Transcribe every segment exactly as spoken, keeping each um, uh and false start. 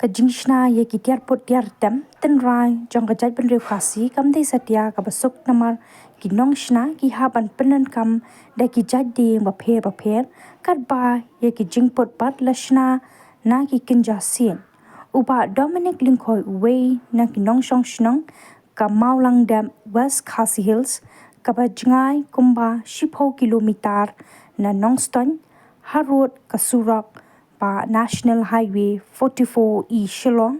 Ka jingshna ïa ki tiar put tiar tem tynrai jong ka jaitbynriew Khasi kam dei satia kaba suk, namar ki nongshna ki hap ban pyndonkam da ki jait dieng bapher bapher, katba ïa ki jingput pat la shna na ki kynja sien. U Bah Dominic Lyngkhoi, uwei na ki nongshong shnong ka Mawlangdep, West Khasi Hills, kaba jngai kumba shiphew kilometer na Nongstoiñ, harud ka surok ba National Highway forty-four E Shillong,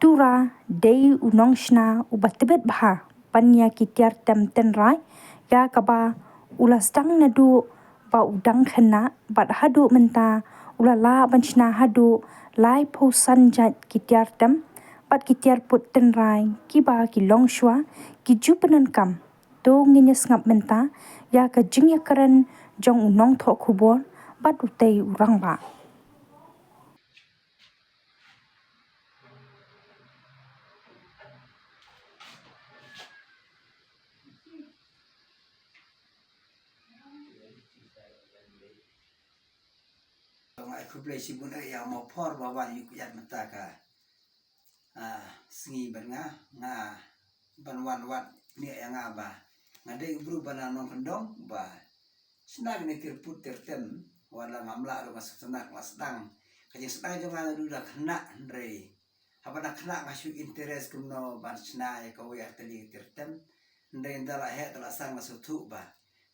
Tura dei u nongshna uba tbit bha ban ïa ki tiar tem tynrai, ïa kaba u la sdang naduh ba u dang khynnah bad haduh mynta u la lah ban shna haduh laiphew san jait ki tiar tem bad ki tiar put tynrai, kiba ki longshuwa ki ju pyndonkam. To ngin ïa sngap mynta ïa ka jingïakren jong u nongthoh khubor bad utei u rangbah. Nga ai khublei shibun ïa u Mawphor ba wan ïa u kjat mynta ka, ah, sngi bad nga, nga ban wan wad ne ïa nga ba nga dei u briew ba na nongkyndong ba shna kine tiar put tiar tem, wat la ngam lah ruh nga sngewtynnat, nga sdang. Ka jingsdang jong nga naduh da khynnah, hynrei haba da khynnah nga shu interest kumno ban shna ïa kawei ar tylli ka tiar tem. Hynrei ynda la heh da la san nga sngewthuh ba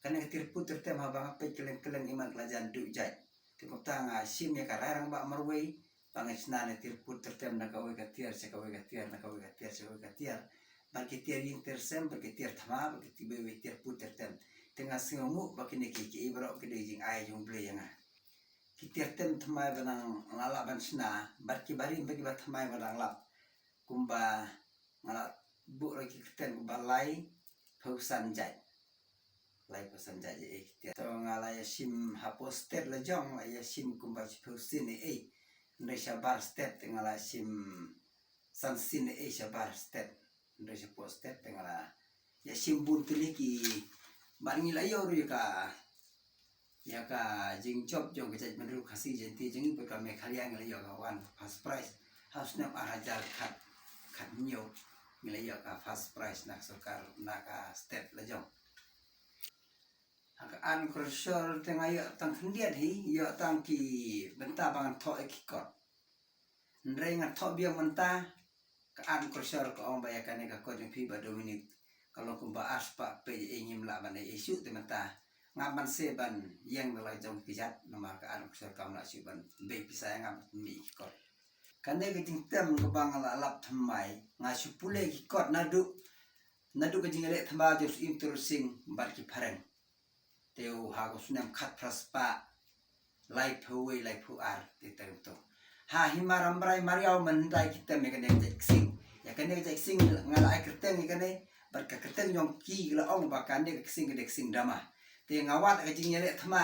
kane ka tiar put tiar tem haba nga peit kylleng kylleng imat ka la jan duh jait. Te kumta nga shim ïa ka rai rangbah marwei ba ngan shna ne tiar put tiar tem na kawei ka tiar sha kawei ka tiar, na kawei ka tiar sha kawei ka tiar. Bad ki tiar ïing tiar sem, bad ki tiar thma, bad ki tiar put tiar tem. Te nga sngewnguh ba kine ki, ki ei baroh ki dei jingai jong U Blei ïa nga. Ki tiar tem thymmai ba nang nga lah ban shna, bad ki barim bad kiba thymmai ba nang lap. Kumba nga la buh ïa ki kyrteng kumba laiphew san jait. Laiphew san jait ïa ki tiar. To nga la ïa shim hapoh stet la jong, la ïa shim kumba shiphew sien ïa. Hynrei shabar stet nga la shim san sien ïa shabar stet. Hynrei shapoh stet nga la ïa shim bun tylli ki, bad ngi la ïoh ruh ïa ka ïa ka jingjop jong ka jaitbynriew Khasi Jaintia jong ngi, bad ka Meghalaya ngi la ïoh ka wan first prize. Ha u snem ar hajar khat, khathynñiew ngi la ïoh ka first prize na ka sorkar, na ka stet la jong. Ha ka Ann Krusher te nga ïoh tang khyndiat hi, ïoh tang ki bynta ba ngan thoh ïa ki kot. Hynrei nga thoh biang mynta, ka Ann Krusher ka ong ba ïa kane ka kot jong phi Bah Dominic ka long kumba arspah page, ei ngim lah ban ei shuh te mynta. Nga ban seh ban ïeng da la jong ki jat namar ka Ann Krusher kam lah shuh ban bei pisa ïa nga ban mih ki kot. Kane ka jingtem kaba nga la lap thymmai, nga shu pule ki kot naduh, naduh ka jingïaleh thma jong u Syiem Tirot Sing bad ki phareng. Te u ha u snem khatphra spah laiphew wei laiphew ar te tang to. Ha hima Rambrai Mariaw mynta ki tem ïa kane ka jait ksing. Ïa kane ka jait ksing nga la ai kyrteng ïa kane, bad ka kyrteng jong ki la ong ba kane ka ksing ka dei ksing dama. Te nga wad ka jingïaleh thma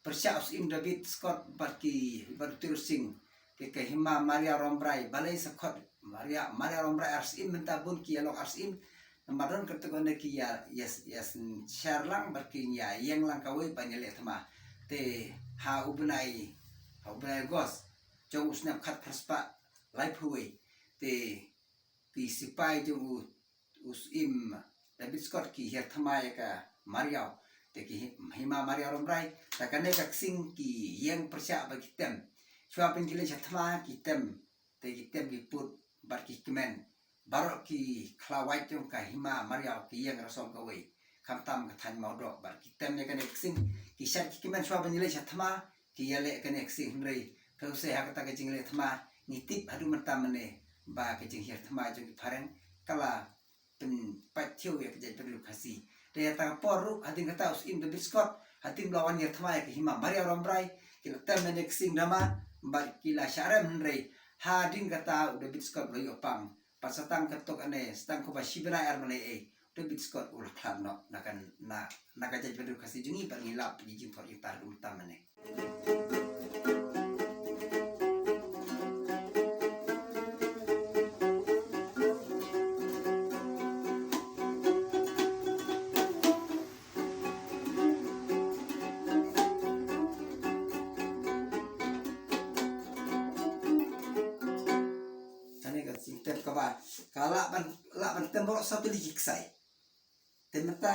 pyrshah u Syiem David Scott bad ki, bad u Tirot Sing. Te ka hima Mariaw Rambrai, balei sa khot Mariaw, Mariaw Rambrai ar syiem, mynta bun ki ïa long ar syiem. Namar don kata kane ki ïa, ïa, ïa synshar lang bad ki ïa ïeng lang kawei ban ïaleh thma. Te ha u bnai, ha u bnai August jong u snem khatphra spah laiphew wei, te ki sipai jong u, u Syiem David Scott ki hiar thma ïa ka Mariaw. Te ki hi-, hima Mariaw Rambrai, te kane ka ksing ki ïeng pyrshah bad ki tem. Shuwa ban ki leit sha thma ki tem, te ki tem ki put bad ki kmen. Baroh ki khlawait jong ka hima Mariaw ki ïeng rasong kawei. Khamtam ka thaiñ Mawdoh bad ki tem ïa kane ka ksing, ki shait ki kmen shuwa ban ïaleh sha thma, ki ïaleh kane ka ksing, hynrei phi u seh ha kata ka jingleh thma, ngi tip haduh mynta mynne ba ka jinghiar thma jong ki phareng ka la pynpait thiew ïa ka jaitbynriew Khasi. Te ïa kata ka por ruh, hadien kata u Syiem David Scott, hadien ba la wan hiar thma ïa ka hima Mariaw Rambrai, ki la tem ïa kane ka ksing dama, bad ki la shah rem, hynrei hadien kata u David Scott u la ïoh pang. Bad sa tang katto katne, sa tang kumba shi bnai ar bnai ei, u David Scott u la khlad noh na ka, na, na ka jaitbynriew Khasi jong ngi, bad ngi lap ïa ki jingthoh jingtar kumta mynne. Ka lah ban, lah ban tem baroh saw tylli ki ksai. Te mynta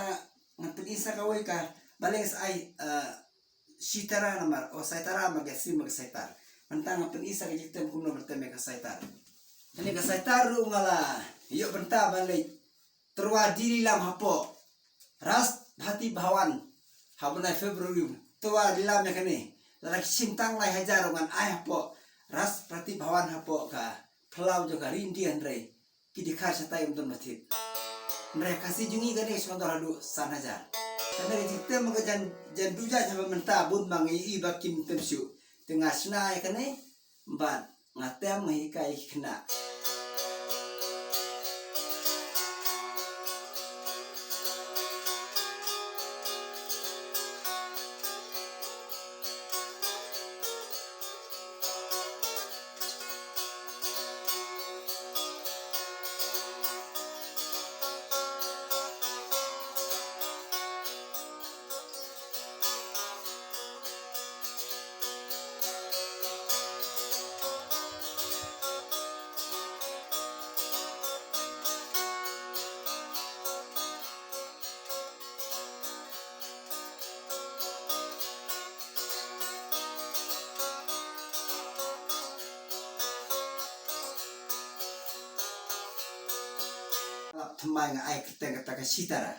ngan pyni sa kawei ka, balei sa ai, eh, sitara namar, o sitara namar ka sim ka sitar. Mynta ngan pyni sa ka jingtem kumno ban tem ïa ka sitar. Kane ka sitar ruh nga la ïoh bynta ban leit tyrwa dili lam hapoh Rashtrapati Bhavan ha u bnai February. Tyrwa dili lam ïa kane. Lada ki shim tang lai hajar ruh ngan ai hapoh Rashtrapati Bhavan hapoh ka phyllaw jong ka Ri India hynrei ki dei kha shatai ym don ba thied. Hynrei Khasi jong ngi kane sngewdor haduh san hajar. Kane ka jingtem ka jan, jan duh jait haba mynta bun ba ngi i ba kim tem shuh. Te nga shna ïa kane bad nga tem, nga hikai ïa ki khynnah. Lap thymmai nga ai kyrteng kata ka sitara.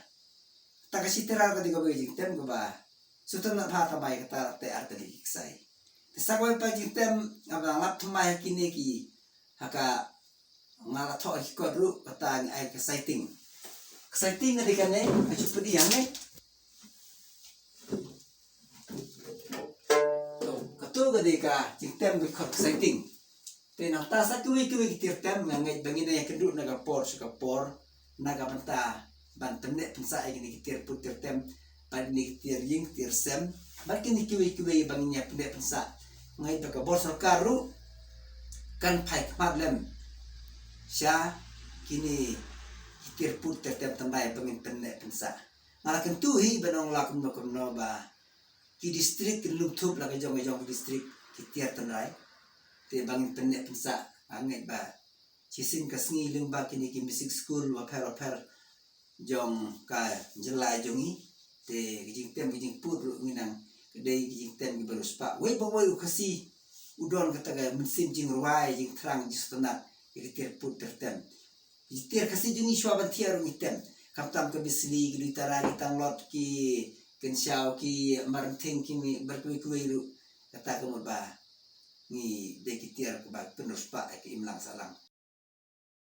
Kata ka sitara ka dei kaba ka jingtem kaba sngewtynnat bha thymmai kata te ar tylli ki ksai. Te sa kawei pat jingtem nga ba lap thymmai ha kine ki, ha ka nga la thoh ki kot ruh kata nga ai ka saiting. Ka saiting ka dei kane, nga shu pynïang ne. To, kato ka dei ka jingtem ki kot ka saiting. Te nangta sa kiwei kiwei ki tiar tem nga ngeit ba ngin ïa kynduh na ka por sha ka por na ka bynta ban pynneh pynsah ïa kine ki tiar pud tiar tem bad kine ki tiar ïing tiar sem bad kine kiwei kiwei ba ngin ïa pynneh pynsah. Nga ngeit ba ka bor sorkar ruh kan phai khmat lem sha kine ki tiar pud tiar tem thymmai ba ngin pynneh pynsah. Nga la kyntu hi ban ong la kumno kumno ba ki district kin lum thup la ka jong ka jong ki district ki tiar tynrai. Te ba ngin pynneh pynsah, nga ngeit ba shisien ka sngi lyngba kine ki music school wapher wapher jong ka jylla jong ngi. Te ki jingtem ki jingpud ruh ngi nang, ka dei ki jingtem kiba riewspah. Wei pa wei u Khasi u don kata ka mynsiem jingrwai, jingthrang, jingsngewtynnat ïa ki tiar pud tiar tem. Ki tiar Khasi jong ngi shuwa ban thiar ruh ngi tem. Khamtam ka Bisli, ki Luitara, ki Tanglot, ki Kynshaw, ki Marynthing, ki mi, bad kiwei kiwei ruh. Kata ka mut ba ngi dei ki tiar kiba pynriewspah ïa ka imlang sahlang.